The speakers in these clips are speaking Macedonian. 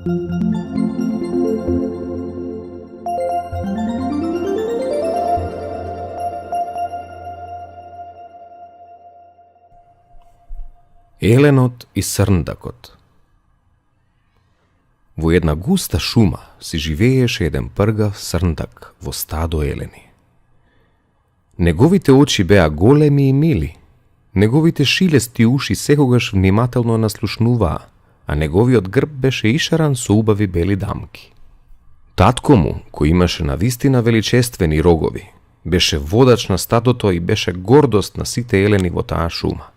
Еленот и срндакот. Во една густа шума си живееше еден пргав срндак во стадо елени. Неговите очи беа големи и мили, неговите шилести уши секогаш внимателно наслушнуваа, а неговиот грб беше ишаран со убави бели дамки. Татко му, кој имаше навистина величествени рогови, беше водач на стадото и беше гордост на сите елени во таа шума.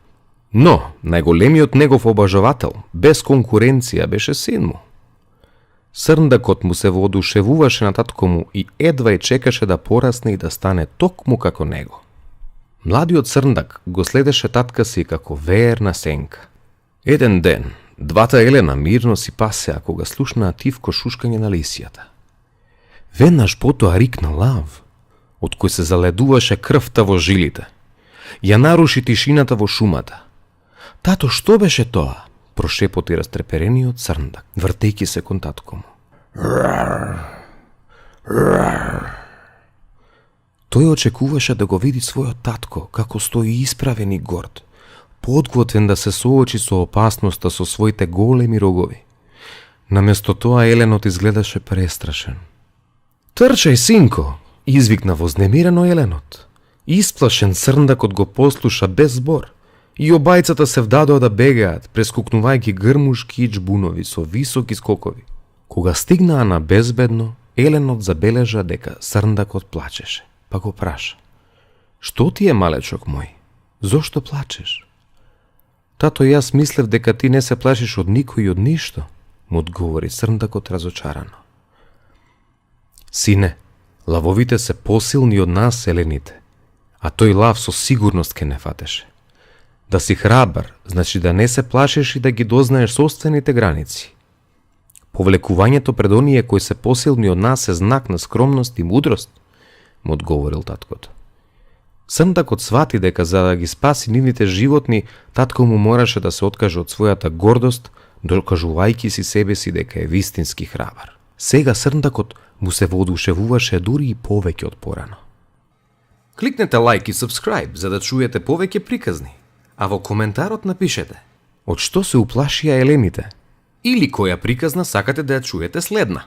Но, најголемиот негов обажавател, без конкуренција, беше син му. Срндакот му се воодушевуваше на татко му и едва чекаше да порасне и да стане токму како него. Младиот срндак го следеше татка си како верна сенка. Еден ден, двата елена мирно си пасеа кога слушнаа тивко шушкање на лисијата. Веднаш потоа рикна лав, од кој се заледуваше крвта во жилите. Ја наруши тишината во шумата. Тато, што беше тоа? Прошепоти растреперениот срндак, вртејќи се кон татко му. Тој очекуваше да го види својот татко како стои исправен и горд, подготвен да се соочи со опасноста со своите големи рогови. Наместо тоа еленот изгледаше престрашен. Трчај, синко, извикна вознемирено еленот. Исплашен срндакот го послуша без збор. И обајцата се вдадоа да бегаат, прескукнувајќи грмушки и џбунови со високи скокови. Кога стигнаа на безбедно, еленот забележа дека срндакот плачеше, па го праша. Што ти е, малечок мој? Зошто плачеш? Тато, јас мислев дека ти не се плашиш од никој и од ништо, му одговори срндакот разочарано. Сине, лавовите се посилни од нас, елените, а тој лав со сигурност ке не фатеше. Да си храбар, значи да не се плашиш и да ги дознаеш собствените граници. Повлекувањето пред оние кои се посилни од нас е знак на скромност и мудрост, му одговорил таткото. Срндакот свати дека за да ги спаси нивните животни, татко му мораше да се откаже од својата гордост, докажувајќи си себе си дека е вистински храбар. Сега срндакот му се воодушевуваше дури и повеќе од порано. Кликнете лайк и subscribe за да чуете повеќе приказни. А во коментарот напишете од што се уплашија елените или која приказна сакате да ја чуете следна.